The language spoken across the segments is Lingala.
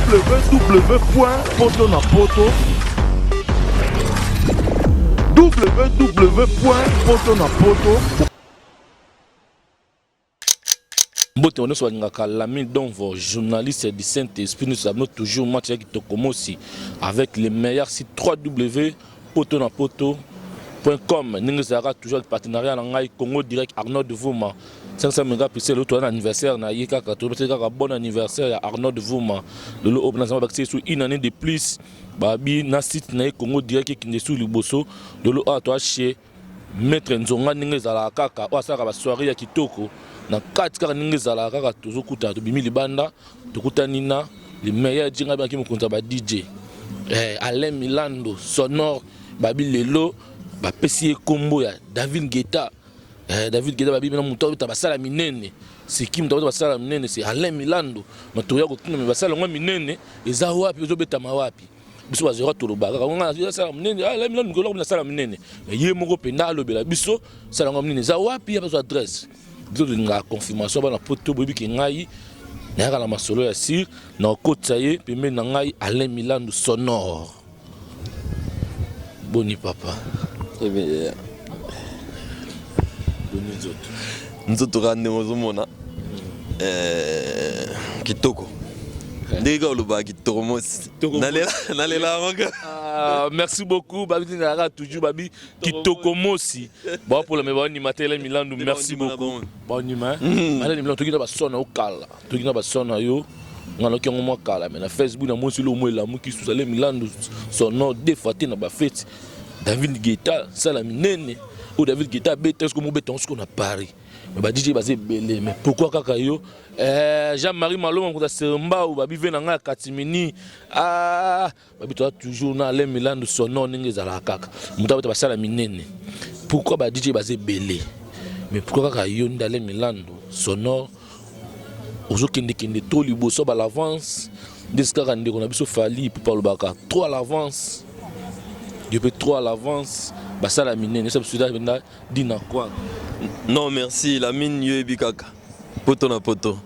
www.poto na poto www.poto na poto. Mbote nyonso balingaka Lamine Donvo, journaliste du Saint-Esprit. Nous avons toujours match ya Tokomosi avec les meilleurs sites 3W poto na poto.com. Ndenge ezalaka toujours partenariat na ngai Congo Direct Arnaud Vuma 500 mégapixels. Oyo toza na anniversaire na ye kaka, tobeti kaka bon anniversaire ya Arnaud Vuma lelo oyo mpena bakisi su une année de plus babi na site na ye Congo Direct ekende su liboso. Lelo oyo toa chez Maître Nzonga, ndenge ezalaka kaka, oyo asalaka basoirée ya kitoko na kati kaka. Ndenge ezalaka kaka, tozokutana, tobimi libanda, tokutani na le meilleur DJ. Ngai abengaki mokonzi ya ba DJ, Alain Milando Sonore. Babi lelo bapesi ye nkombo ya David Guetta. David Guetta, babi na moto abeta basala minene. Seki moto abeta basala minene, c'est Alain Milando. Ma toya kotuna me basala yango minene eza wapi, ezobetama wapi? Biso bazera toloba kaka nga asala monene, Alain Milando mikolo nasala monene. Mais ye moko mpenza alobela biso sala yango monene eza wapi, ya bazo adresse. Biso tolingaka confirmation. Bana poto, boyebi ke ngai nayaka na masolo ya sir na okotisa ye pembeni na ngai. Alain Milando Sonore, boni papa? Boni nzoto? Nzoto kaka ndenge ozomona, kitoko ndenge kaka olobaka, kitoko mosi, nalela yango kaka. Ah, merci beaucoup. Babi nalaka toujours, babi kitoko mosi bapola me baondima te. Alain Milando, merci beaucoup. Baondima Alain Milando. Toki na bason na yo kala, toki na bason na yo, nga nayoki yango mwa kala, mais na Facebook na monsi lo mo elamuki susu. Alain Milando Sonore, deux fois te na bafeti David Guetta, sala minene oyo David Guetta abeta, soki mobeta yango sikoyo na Paris. Mais ba DJ baza ebele, mais pourquoi kaka yo? Jean-Marie Maloma, mokonzi ya Serembao, babi ve na ngai ya Katimini. Ah, babi toza toujours na Alain Milando Sonore. Ndenge ezalaka kaka, moto abeta basala minene. Pourquoi ba DJ baza ebele, mais pourquoi kaka yo nde Alain Milando Sonore ozokendekende to liboso ba l'avance? Nde kaka ndeko na biso Fally Ipupa alobaka trop à l'avance, yo mpe trop à l'avance, basala minene esa biso mpenza dina kwa. Non, merci Lamine. Yo oyebi kaka poto na poto,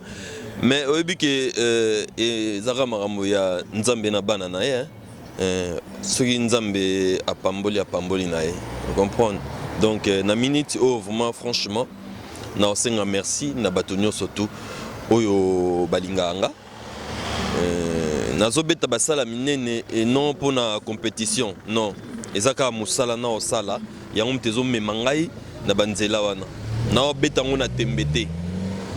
mais oyebi ke ezaka makambo ya Nzambe na bana na ye. Soki Nzambe apamboli, apamboli na ye, comprendre. Donc na minute oyo, vraiment, franchement, na osenga merci na bato nyonso tu oyo balingaka nga. Nazobeta basala minene et non mpona compétition, non, eza kaka mosala na osala yango moto ezomema ngai na banzela wana. Naobeta yango na tembe te,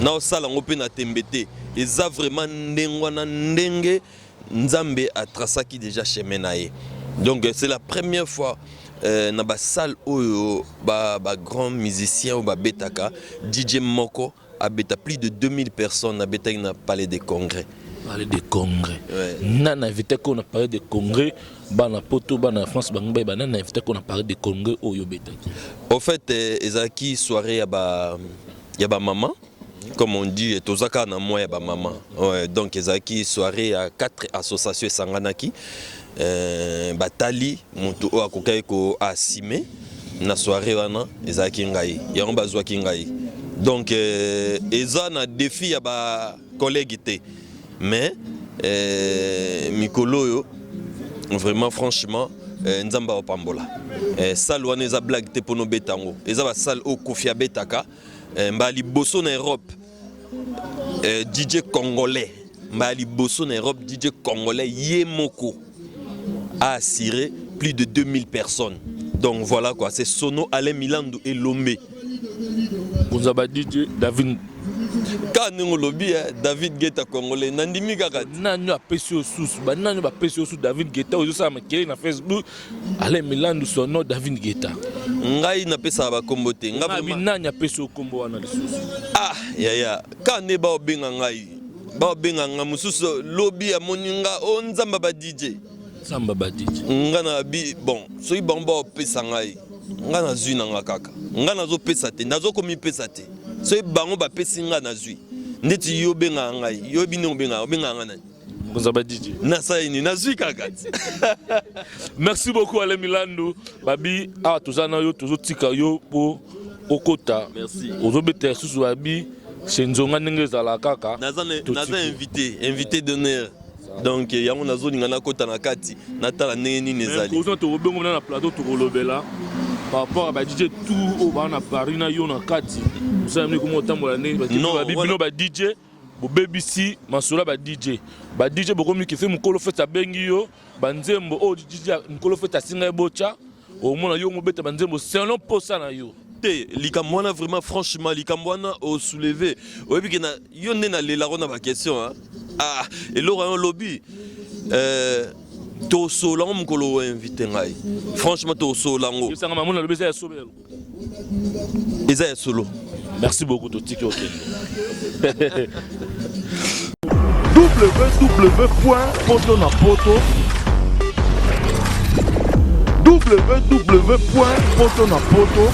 naosala yango mpe na tembe te. Eza vraiment ndenge wana, ndenge Nzambe atrasaki déjà chemin na ye. Donc c'est la première fois na basalle oyo bagrand ba musicien oyo babetaka, DJ moko abeta plus de 2000 personnes, abetaki na Palais des Congrès. Palais des Congrès, ouais. Nani invité ko na Palais des Congrès? Bana poto, bana France, bango bayeba nani invité ko na Palais des Congrès oyo obetaki. Au fait, ezalaki soirée ya bamama, comme on dit, toza kaka na mwa ya bamama, ouais. Donc ezalaki soirée ya quatre association esanganaki, batali moto oyo akokaki koasime na soirée wana, ezalaki ngai, yango bazwaki ngai. Donc eza na défi ya bacollègue te, mais mikolo oyo, vraiment, franchement, Nzambe aopambola. Salle wana eza blague te mpona obeta yango. Eza basalle oyo Kofi abetaka mbala liboso na Europe, DJ congolais, mbala liboso na Europe, DJ congolais ye moko a assuré plus de 2000 personnes. Donc voilà quoi, c'est Sono Alain Milandu Elombe. Konza ba DJ David. Kaka ndenge olobi, David Guetta congolais, nandimi kaka. Nani apesi yo susu? Banani bapesi yo susu David Guetta? Ozosala makele na Facebook, Alain Milandu Sono, David Guetta. Ngai napesaka bakombo te. Nga nani apesi yo kombo wana lisusu? Ah yaya, kaka nde baobenga ngai, baobenga ngai mosusu. Lobi amoni nga o Nzambe ba DJ. Nzambe ba DJ. Nga na bi bon, soki bango baopesa ngai, nga nazwi na nga kaka. Nga nazopesa te, nazokomipesa te. Soki bango bapesi nga, nazwi. Ndeti yo obengaka ngai, yo oyebi ndenge obengaka, obengaka nga nani? Mokonzi ba DJ. Nasala nini? Nazwi kaka. Merci beaucoup Alain Milandu. Babi awa toza na yo, tozotika yo mpo okota. Merci. Ozobeta lisusu, babi chez Nzonga, ndenge ezalaka kaka. Naza invité, invité d'honneur. Donc yango nazolinga nakota na kati, natala ndenge nini ezali. Tokobengo na plateau, tokolobela par rapport à ba DJ tout oyo baa na Paris na yo na kati, mosala nini, komo otambola ndenge bino ba DJ bobebisi masolo ya ba DJ. Ba DJ bokomi kefe mokolo fete abengi yo, banzembo oyo DJ mokolo fete asinga ye botya, omona yo mobeta banzembo selon posa na yo. Te, likambo wana vraiment, franchement, likambo wana osoulever, oyebi ke na yo nde nalelako na baquestion. Ah, eloko yango olobi, tosola yango mokolo oinvite ngai. Franchement, tosola yango. Yebisanga, mamona alobi eza ya solo? Eza ya solo. Merci beaucoup, totiki okende. www.poto na poto, www.poto na poto.